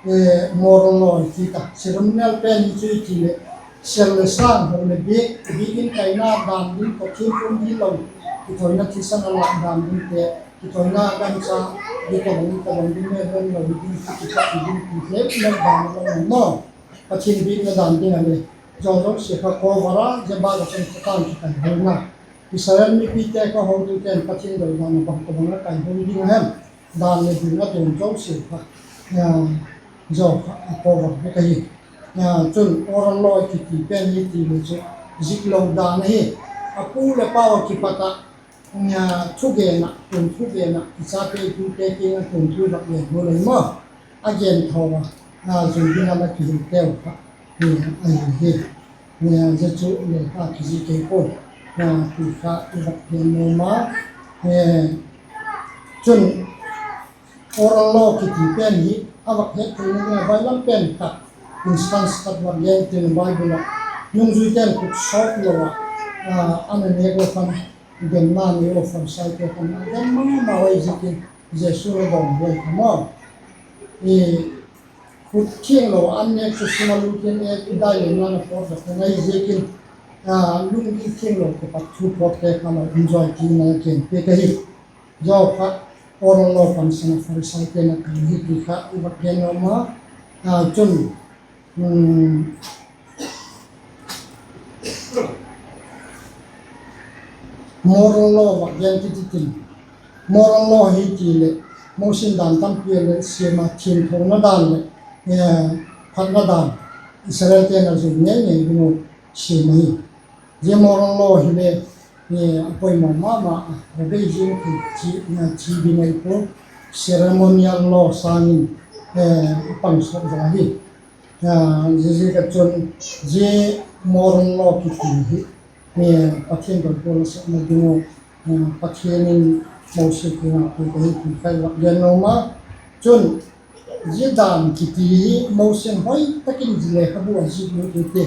e, moral law i ti ta. Ceremonial pen hi chu i ti leh, sel le sâng, ho le biak, biak in kaina dan ding, Pathian pum dilo, kithoina thisan a lâk dan dingte, kithoina gancha, biak a bang, ka bang ding, mêlhon lo hi ding, ti kha i ding, ti hle, mêl dan a lo maw. Pathian biakna dan ding a le, zia zosia kha cover a, zia bâk a chun Satan chu kaihuina. Israel mipite kha hotute'n Pathian doi dan a bang ka bang a kaihui ding a hem, dan leh ding a tuam zosia kha, a, zia kha a cover vek ahi. A, chun oral law kiti pen hi ti le chu, ziklo dan ahi. A pu leh pau a kipat ah, a, thugen ah, tun thugen ah, i chate i tute kiang ah tun thu vak gen gual ahi maw. A gen tho a, a, zui ding a la kihuiteu kha, a, ahi hi. Zia chu le kha kizik kei puai, a, ti kha i vak gen nuam a. Chun oral law kiti pen hi a vak hettheina ding a bailam pen khat, instance khat vak gen tin Bible ah, nungzuite'n kut sawt lo ah, a, a na nêk ua khan, genna nei ua Pharisaite khan a gen ma ma ua ziakin, Jesu'n a dawng ua kha maw, i, kut thianglo an nêk chu sum a lut in e, i dai lem nan a pawt dak kha ngai ziakin, a, lunggil thianglo kipat thu pawtte kha lo enjoy tina a gen piak ahi. Zia kha oral law pansan a Pharisaite'n a kai hi ti kha i vak gen nuam a, a, chun, um, moral law vak gen kit i tin. Moral law hi ti leh, Mosi in dan tampi a le siam a, thiangthona dan leh, e, phatna dan, Israelte'n a zui ngei ngei ding uh siam ahi. Zia moral law hi le, e, a poimaw ma ma a, a bei zing thei chi, e, chi ding ahi pua, ceremonial law sâng in, e, a pang sawt zaw ahi. A, ziaziak a chun zia moral law kiti hi, e, Pathian doi gual a sakna ding uh, e, Pathian in Mosi kiang a piak ahi ti kha i vak gen nuam a. Chun zia dan kiti hi Mosi in hoi tak in zia lekhabu a zik lut hi ti.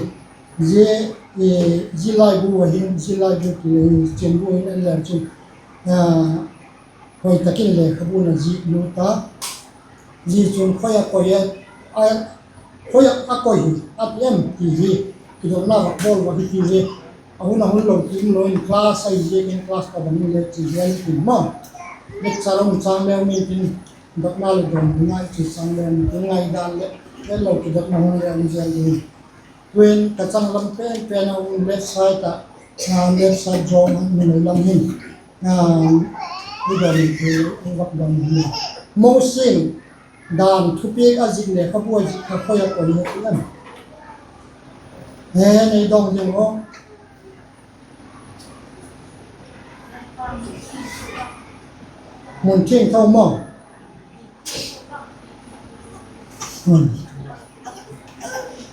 Zia, e, zia laibu a hin, zia laibu ti le hin, chianbu hin en le chun, a, hoi tak in lekhabu in a zik lut a. Zia chun khoi a koi a, a, khoi a, a koi hi a ti em ti hi, kidotna vak bawl vak hi ti hi. A hun a hun lo ti um lo in class ahi ziakin class ka bang in le chi hial tin maw. Lecture um chang leu ni tin, dotna leh dawnhuna i chi chang leu ni tin, ngaidan leh, hetlo kidotna hun le um zel ding. Tuin ka changlam pen pen a um left side ah, a, left side zawng a mi nei lam hin, a, i dawn in ti, i vak dawn hi. Mosi in dan thupiak a zik lekhabu a zik kha khoi a koi hi ti em? He, nei dawng ding aw. Mun thiangtho maw?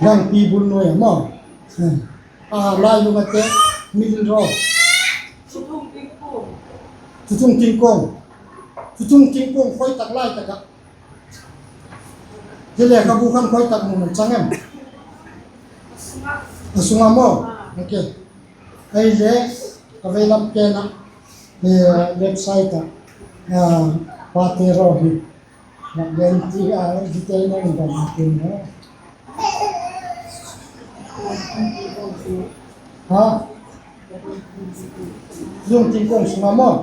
Gangpi bul nuai a maw? A, lailung a te, middle row. Thuthung tingkuang. Thuthung tingkuang khoi tak lai tak ah. Zia lekhabu khan khoi tak mun a chang em? A sung a maw? Ahile, ka vei lam ken ah, left side ah, pate raw hi, gen ti a, detail na in ban tin na. Ha? Thuthung thingkuang sung a maw?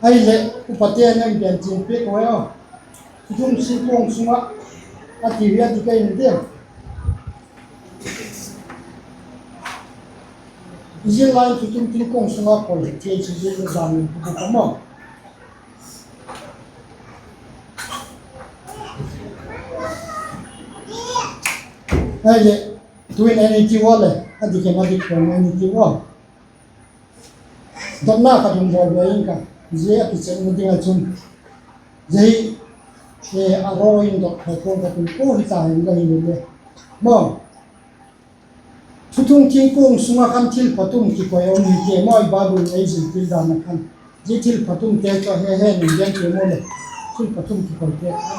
Ahile, upate na in ban tin piak ua. Thuthung thingkuang sung ah, a ti hi a ti kei ni dia. Israel lai thuthung thingkuang sung a koi thei chu zia dan ni pu ka maw. Ahile, tuin en i ti ua le, a dik em a dik em en i ti ua. Dotna khat hun bawl ve ing ka, zia a kichepna ding ah chun, zia hi, a raw in dot kha kuang ka tin ko hita in la hi le. Maw, thuthung thingkuang sung ah khan thil pathum kikoi a um hi ti maw, i Bible ei zil til dan ah khan. Zia thil pathumte chu he he in gen ti maw le. Thil pathum kikoite kha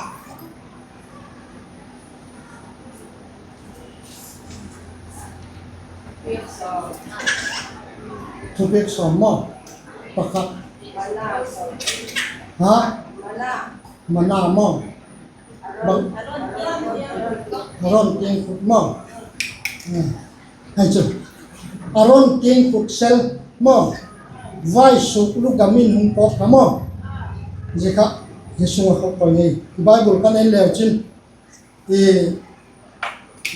Thupiak sawm maw? Pakhat. Ha? Mana maw? Aron tiangkhut maw? Hai chu. Aron tiangkhut sel maw? Vaisuk lu gam in hung pawt kha maw? Zia kha, zia sung ah kha koi ngei. Bible khan en leu chin,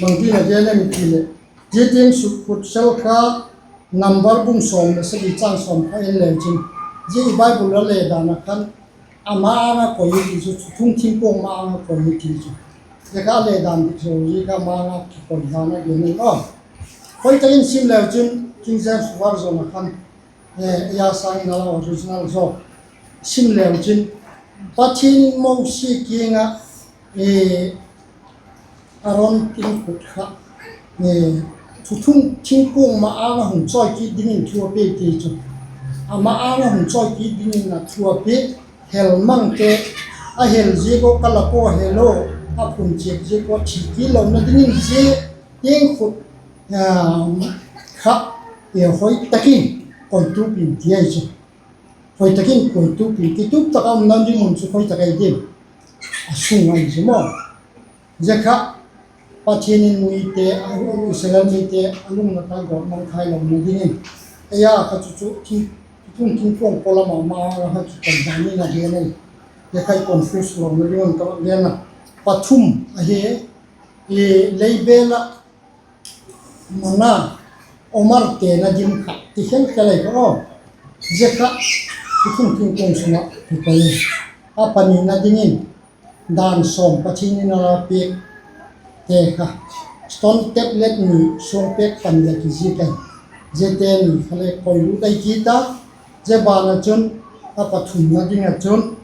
bangtin a gen em i ti leh, zia tiangkhut sel kha Number bung sawm leh sagi chang sawm kha en leu chin, zia i Bible a le dan ah khan, a ma-âng ah koi i ti chu, thuthung thingkuang ma-âng ah koi i ti chu. Zia kha a le dan dik zaw, zia kha ma-âng ah kikoi dan a gen in a. Hoi tak in sim leu chin, King James Version ah khan, ei a sâng in a la original zaw sim leu chin, Pathian in Mosi kiang ah, Aron tiangkhut kha, thuthung thingkuang ma-âng ah hung chawi kit dingin thu a pia ti chu. A ma-âng ah hung chawi kit dingin a thu a pia, hel mangte, a hel ziak ua ka lak ua hel u, a phun chiat ziak ua thi kit lona dingin zia tiangkhut kha, hoi tak in koitup in ti ahi chu. Hoi tak in koitup in, kitup tak a umna ding mun chu hoi tak ahi diam? A sung ahi chu maw. Zia kha Pathian in mite, Israel mite a lungna tak gawt mangthai lona dingin, ei a kha chu chu, thuthung thingkuang pawlam ah ma-âng ah kha kikoi dan in a gen ahi. Zia kha i confuse lona ding un ka gen a. Pathum ahi, leibel ah mana, omar tena dim kha ti khel khel ahi kha aw. Zia kha thuthung thingkuang sung ah kikoi. A panina dingin, dan sawm Pathian in a la piakte kha, stone tablet ni, suangpêk pani a kizik ahi. Ziate ni kha le koilut ahi kit a. Zia ban ah chun, a pathumna ding ah chun,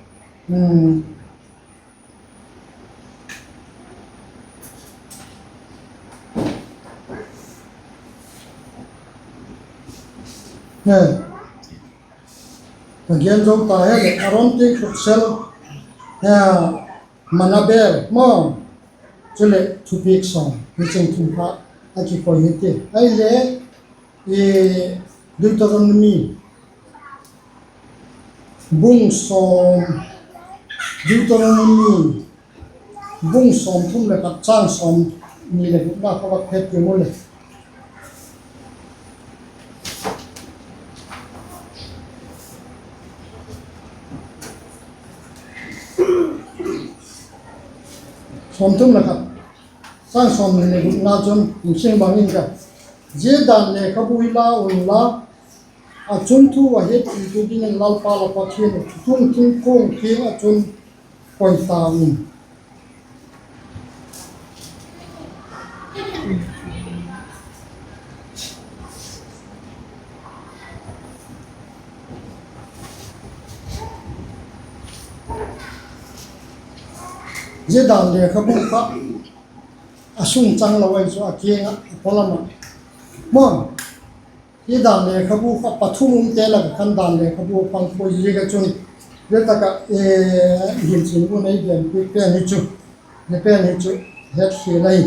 ka gen zo ta hileh, Aron tiangkhut sel, mana bêl maw, chuleh thupiak sawm, hi cheng thum kha a kikoi hi ti. Ahile, Deuteronomy bung sawm, Deuteronomy bung sawmthum leh khat, châng sawmni leh gukna kha vak phet ti mu le. Sawmthum leh khat, châng sawmni leh gukna chun hung sim bang ing ka, zia dan lekhabu hi la unla, a chun thu a hetpitu dingin Lalpa la Pathian uh thuthung thingkuang kiang ah chun koi tau in. Zia dan lekhabu kha a sung chang lo ahi chu, a kiang ah, a pawlam ah maw. Hi dan lekhabu kha pathum umte lak ah khan dan lekhabu a pang puai ziak ah chun, zia tak ah, hilchin gun ei gen piak pen hi chu, Hi pen hi chu hetkhial ahi,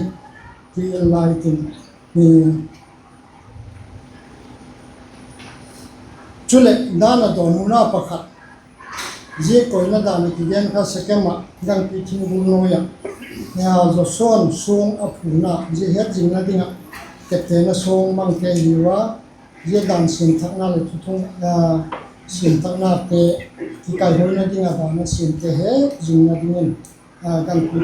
ti inla i tin. Chuleh, dan a dawnhuna pakhat, zia koina dan a kigen kha Sekem ah gangpi thinggul nuai ah, Joshua'n suang a phuna zia hetzingna ding ah teptena suang mangte hiu a, zia dan siamthakna leh thuthung, siamthaknate kikaihuaina ding a dan a siamte hetzingna dingin, gangpi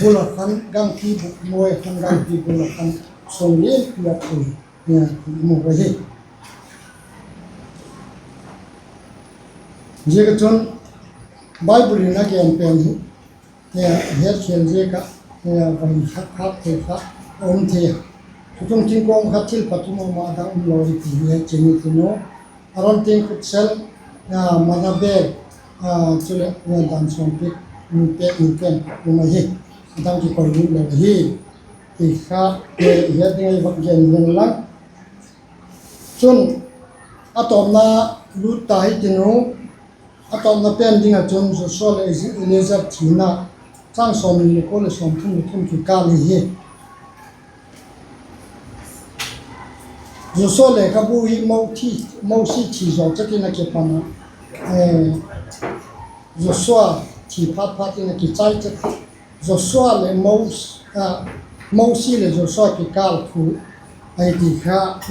bul a khan, gangpi bul nuai a khan, gangpi bul a khan suang lianpi a pui, i mu ahi. Ziak a chun Bible in a gen pen hi hetkhial ziak ah, va hi khat khat thei kha a um thei a. Thuthung tingkawng kha thil pathum a um a, a dang umlo hi ti hi hechian i tin u. Aron tiang khutsel, mana bêl, chuleh dan sawmpiak pêk ni pen um ahi. A dang kikoi lut lo ahi, ti kha i het ding ahi, va gen hen lang. Chun, a tawpna lut ta hi tin u. A tawpna pen ding ah chun Joshua leh Eleazar thina, chang sawmni leh kua leh sawmthum leh thum kikâl hi hi. Joshua lekhabu hi Mosi thi zaw chet in a kipan a, Joshua thi phat phat in a kichai chet. Joshua leh Mosi leh Joshua kikâl thu ahi ti kha, i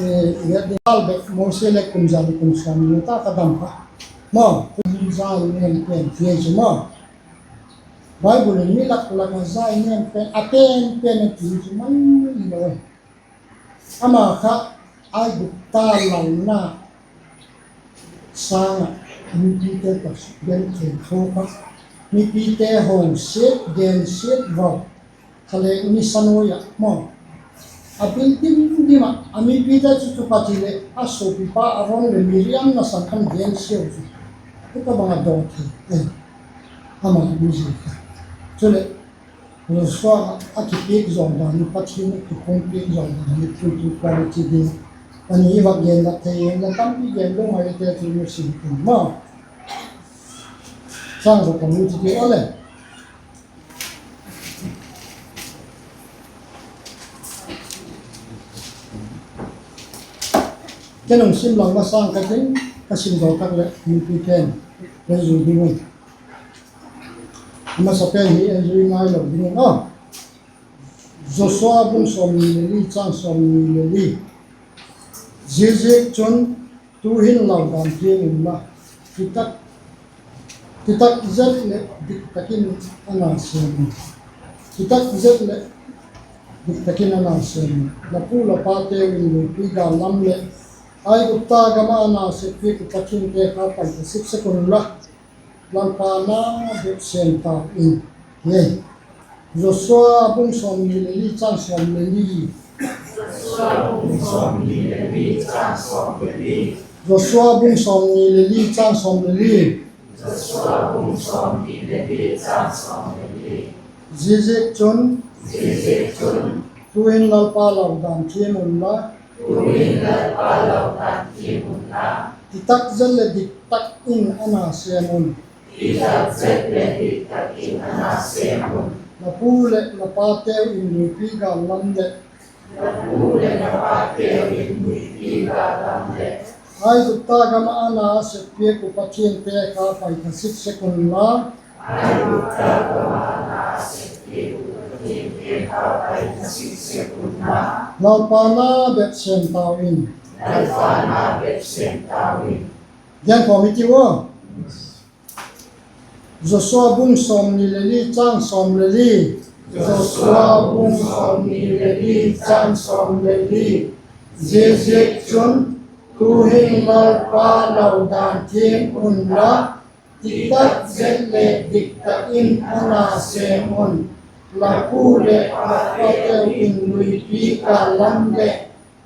het ding, kâl bep Mosi leh kum za leh kum sawmni ta kha dam kha, maw, kum za leh kum pen ti chu maw. Bible in mi lak lak a zai nem pen a pen pen a ti chu mai mai lo. Ama kha Aigupta lalna sâng ah a mipite tawh sukgenthei tho kha, mipite hosiat gensiat vau, thalêk nisa nuai ah maw, a bil dim dim ah a mipite chu chu ka ti leh a suapipa Aron leh Miriam nasan khan gensiau chu, hi ka bang a daw thei, ama mi zi kha. Chuleh, Joshua a kipiak zawdan hi, Pathian a kipumpiak zawdan hi, tu tu quality ding. Ani i va gen la thei, la tampi gen lo mai te chu nu sim tin maw. Chang za ka mu ti ti a le. Ken hung sim lang masang ka tin, ka sim daw tak leh mipi ten ei zui ding un. A masa pen hi ei zui ngai lo ding un a. Joshua bung sawmni leh li chang sawmni leh li. Ziaziakchun, tu'hin lau dan thiam unla, kitak zet leh dik tak in a na sêm un. Kitak zet leh dik tak in a na sêm un. La pu la pateu in luipi gâl lam leh Aigupta gam ah a na sep piak uh pathiante kha paita sik sek unla, Lalpa na bep sêm tau in. Joshua bung sawmni leh li chang sawm leh li. Joshua bung sawmni leh li chang sawm leh li. Ziaziakchun, tu'hin Lalpa lau dan thiam unla, kitak zet leh dik tak in a na sêm un. La pu leh la pateu in luipi gâl lam leh Aigupta gam ah a na sep piak uh pathiante kha paita sik sek unla, Lalpa na bep sêm tau in. Gen khawm i tiu a. Joshua bung sawmni leh li chang sawm leh li. Joshua bung sawmni leh li chang sawm leh li. Ziaziakchun, tu'hin Lalpa lau dan thiam unla, kitak zet leh dik tak in a na sêm un. La pu leh la pateu in luipi gâl lam leh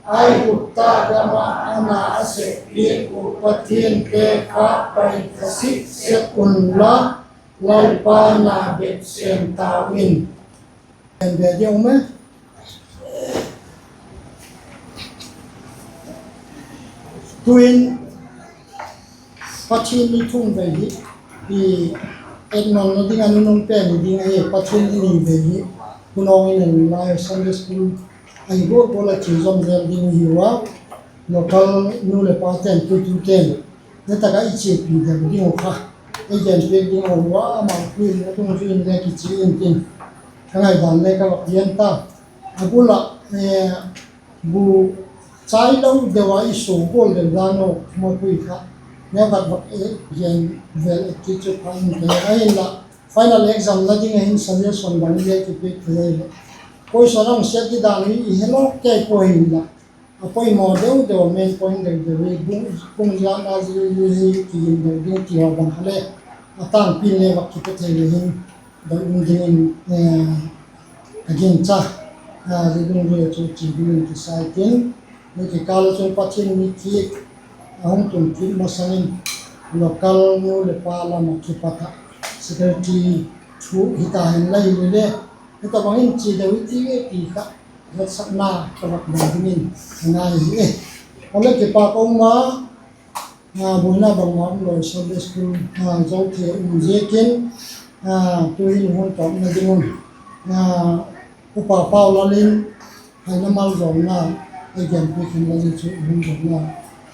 Aigupta gam ah a na a sep piak uh pathiante kha paita sik sek unla, Lalpa na bep sêm tau in. Gen be ding um e. Tu'in Pathian ni thum vei hi, i etnonna ding a nunung pen ding ahi. Pathian in i bei hi, hun awng in en lai Sunday school ahi gual gual a chi zom zel ding hi ua, local nu leh pate'n, puitute'n, zia tak ah i chiapi deu ding uh kha ei genpiak ding a um ua, ama hui a dungzui in le kichi intin, ka ngaidan le ka va pian ta. A bul ah, bu chai lo deu a i suak gual deu dan uh mapui kha, neukhat vak gen vel et kit chu pha inte. Ahinla, final exam la ding a hin suggestion bang le kipiak thei ahileh, question a hung set didan hi i helawk kei pua hinla, a poimaw deu deu, main point deu deu hi, bung, bung zana zia hi kigin deu ding ti haw bang kha le, a tangpi'n le vak kipe thei le hin, doi um dingin, ka gingcha, zia dungzui a chu chi dingin kisa intin, zia kikâl ah chun Pathian mi kit a hung tun kit masang in, local nu leh pa lam ah kipat ah secretary thu hita hen la hile le, hitobang in chi deu i ti e ti kha, hetsakna ka vak bang dingin ka ngai hi e. A le kipak a um a, buaina bangma um lo, Sunday school zo thei um ziakin, tu'hin hun tawpna ding un Upa Paulal in haina malzawlna ei genpiak hen la, zia chu hun zawlna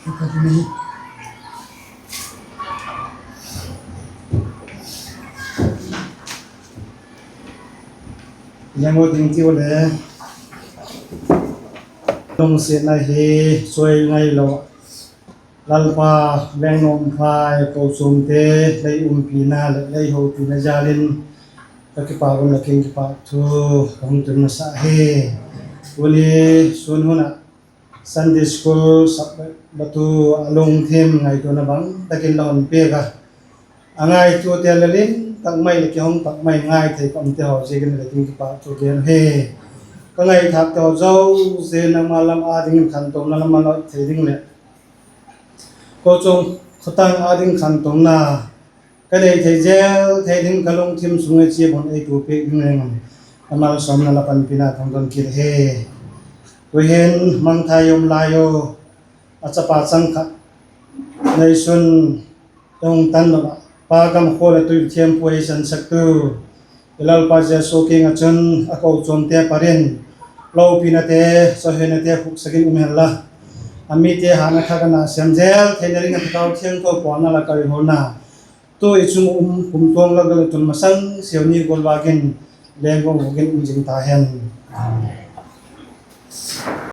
ka ding ahi. Leng u ding tiu le, lungsiatna hi chuai ngailo ah, Lalpa, leng nuam phai kochuamte lei umpina leh lei hopina jal in ka kipak un la kiang kipakthu ka hung tun masa hi. Tuni sun hun ah Sunday school sak batu a lungthim ngaituana bang tak in la hun piak a, a ngaituate la lim tak mai leh kihong tak mai ngai thei ka umte haw ziakin la kiang kipakthu gen hi. Ka ngaithâkte haw zosia nangma lam â dingin khantona lam a la thei ding leh kochuam khawtang â ding khantona ka nei thei zel thei ding, ka lungthim sung a chia bang ei tu piak ding leng, a malsawmna la panpina ka don kit hi. Tu'hin mangthai um lai u, a chapa chang khat neisun hung tan lo ah, Pa gam khua leh tui thiampu ei sansaktu i Lalpa Jesu kiang ah chun a kochuamte pat in lopinate, chawihennate khuksak in um hen la, a mite hâtna thak a na sêm zel theina ding ah Thagau Thiangtho pawlna leh kaihuana tu i chung um kumtuang lak lak tun masang siau ni gual vâk in leng gual vâk in um zing ta hen.